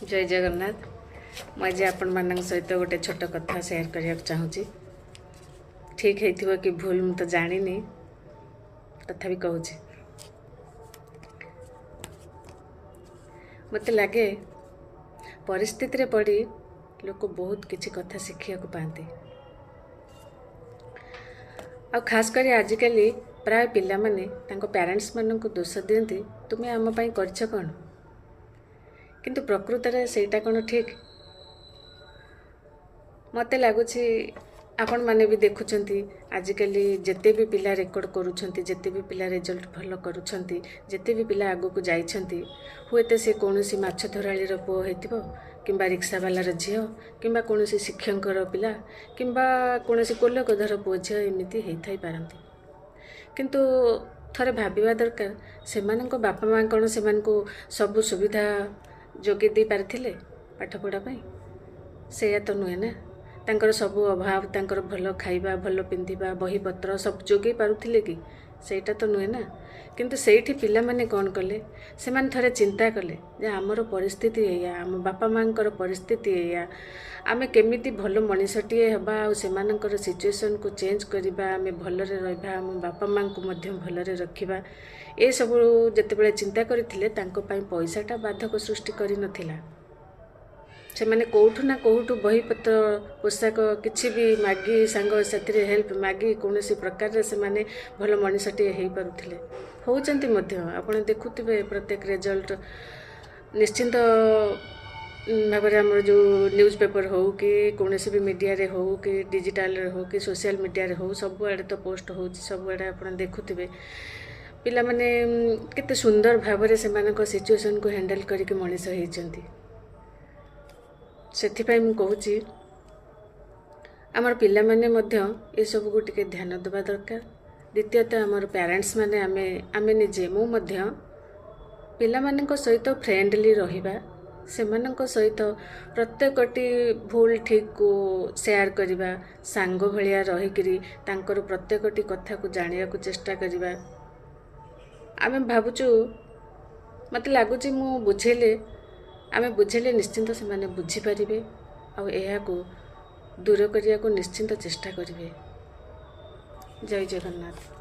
ଜୟ ଜଗନ୍ନାଥ। ମୁଁ ଆଜି ଆପଣମାନଙ୍କ ସହିତ ଗୋଟେ ଛୋଟ କଥା ସେୟାର କରିବାକୁ ଚାହୁଁଛି। ଠିକ୍ ହେଇଥିବ କି ଭୁଲ ମୁଁ ତ ଜାଣିନି, ତଥାପି କହୁଛି। ମୋତେ ଲାଗେ ପରିସ୍ଥିତିରେ ପଡ଼ି ଲୋକ ବହୁତ କିଛି କଥା ଶିଖିବାକୁ ପାଆନ୍ତି। ଆଉ ଖାସ୍ କରି ଆଜିକାଲି ପ୍ରାୟ ପିଲାମାନେ ତାଙ୍କ ପ୍ୟାରେଣ୍ଟସ୍ମାନଙ୍କୁ ଦୋଷ ଦିଅନ୍ତି, ତୁମେ ଆମ ପାଇଁ କରିଛ କ'ଣ? କିନ୍ତୁ ପ୍ରକୃତରେ ସେଇଟା କ'ଣ ଠିକ୍? ମୋତେ ଲାଗୁଛି ଆପଣମାନେ ବି ଦେଖୁଛନ୍ତି, ଆଜିକାଲି ଯେତେ ବି ପିଲା ରେକର୍ଡ଼ କରୁଛନ୍ତି, ଯେତେ ବି ପିଲା ରେଜଲ୍ଟ ଭଲ କରୁଛନ୍ତି, ଯେତେ ବି ପିଲା ଆଗକୁ ଯାଇଛନ୍ତି, ହୁଏତ ସେ କୌଣସି ମାଛ ଧରାଳିର ପୁଅ ହେଇଥିବ, କିମ୍ବା ରିକ୍ସାବାଲାର ଝିଅ, କିମ୍ବା କୌଣସି ଶିକ୍ଷକଙ୍କର ପିଲା, କିମ୍ବା କୌଣସି କୋଲ ଗଧର ପୁଅ ଝିଅ ଏମିତି ହେଇଥାଇପାରନ୍ତି। କିନ୍ତୁ ଥରେ ଭାବିବା ଦରକାର, ସେମାନଙ୍କ ବାପା ମା' କ'ଣ ସେମାନଙ୍କୁ ସବୁ ସୁବିଧା ଯୋଗାଇ ଦେଇପାରିଥିଲେ ପାଠପଢ଼ା ପାଇଁ? ସେଇଆ ତ ନୁହେଁ ନା। ତାଙ୍କର ସବୁ ଅଭାବ, ତାଙ୍କର ଭଲ ଖାଇବା, ଭଲ ପିନ୍ଧିବା, ବହିପତ୍ର ସବୁ ଯୋଗାଇ ପାରୁଥିଲେ କି? ସେଇଟା ତ ନୁହେଁ ନା। କିନ୍ତୁ ସେଇଠି ପିଲାମାନେ କ'ଣ କଲେ? ସେମାନେ ଥରେ ଚିନ୍ତା କଲେ ଯେ ଆମର ପରିସ୍ଥିତି ଏଇଆ, ଆମ ବାପା ମାଆଙ୍କର ପରିସ୍ଥିତି ଏଇଆ, ଆମେ କେମିତି ଭଲ ମଣିଷଟିଏ ହେବା ଆଉ ସେମାନଙ୍କର ସିଚୁଏସନ୍କୁ ଚେଞ୍ଜ କରିବା, ଆମେ ଭଲରେ ରହିବା, ଆମ ବାପା ମାଆଙ୍କୁ ମଧ୍ୟ ଭଲରେ ରଖିବା। ଏସବୁ ଯେତେବେଳେ ଚିନ୍ତା କରିଥିଲେ, ତାଙ୍କ ପାଇଁ ପଇସାଟା ବାଧକ ସୃଷ୍ଟି କରିନଥିଲା। ସେମାନେ କେଉଁଠୁ ନା କେଉଁଠୁ ବହିପତ୍ର, ପୋଷାକ କିଛି ବି ମାଗି, ସାଙ୍ଗସାଥିରେ ହେଲ୍ପ ମାଗି କୌଣସି ପ୍ରକାରରେ ସେମାନେ ଭଲ ମଣିଷଟିଏ ହେଇପାରୁଥିଲେ, ହେଉଛନ୍ତି ମଧ୍ୟ। ଆପଣ ଦେଖୁଥିବେ ପ୍ରତ୍ୟେକ ରେଜଲ୍ଟ ନିଶ୍ଚିନ୍ତ ଭାବରେ ଆମର ଯେଉଁ ନ୍ୟୁଜ୍ ପେପର୍ ହେଉ କି କୌଣସି ବି ମିଡ଼ିଆରେ ହେଉ କି ଡିଜିଟାଲରେ ହେଉ କି ସୋସିଆଲ ମିଡ଼ିଆରେ ହେଉ, ସବୁଆଡ଼େ ତ ପୋଷ୍ଟ ହେଉଛି, ସବୁଆଡ଼େ ଆପଣ ଦେଖୁଥିବେ ପିଲାମାନେ କେତେ ସୁନ୍ଦର ଭାବରେ ସେମାନଙ୍କ ସିଚୁଏସନ୍କୁ ହ୍ୟାଣ୍ଡେଲ୍ କରିକି ମଣିଷ ହେଇଛନ୍ତି। ସେଥିପାଇଁ ମୁଁ କହୁଛି, ଆମର ପିଲାମାନେ ମଧ୍ୟ ଏସବୁକୁ ଟିକେ ଧ୍ୟାନ ଦେବା ଦରକାର। ଦ୍ୱିତୀୟତଃ, ଆମର ପ୍ୟାରେଣ୍ଟସ୍ ମାନେ, ଆମେ ନିଜେ, ମୁଁ ମଧ୍ୟ ପିଲାମାନଙ୍କ ସହିତ ଫ୍ରେଣ୍ଡଲି ରହିବା, ସେମାନଙ୍କ ସହିତ ପ୍ରତ୍ୟେକଟି ଭୁଲ ଠିକ୍କୁ ସେୟାର କରିବା, ସାଙ୍ଗ ଭଳିଆ ରହିକିରି ତାଙ୍କର ପ୍ରତ୍ୟେକଟି କଥାକୁ ଜାଣିବାକୁ ଚେଷ୍ଟା କରିବା। ଆମେ ଭାବୁଛୁ, ମୋତେ ଲାଗୁଛି ମୁଁ ବୁଝେଇଲେ, ଆମେ ବୁଝେଇଲେ ନିଶ୍ଚିନ୍ତ ସେମାନେ ବୁଝିପାରିବେ ଆଉ ଏହାକୁ ଦୂର କରିବାକୁ ନିଶ୍ଚିନ୍ତ ଚେଷ୍ଟା କରିବେ। ଜୟ ଜଗନ୍ନାଥ।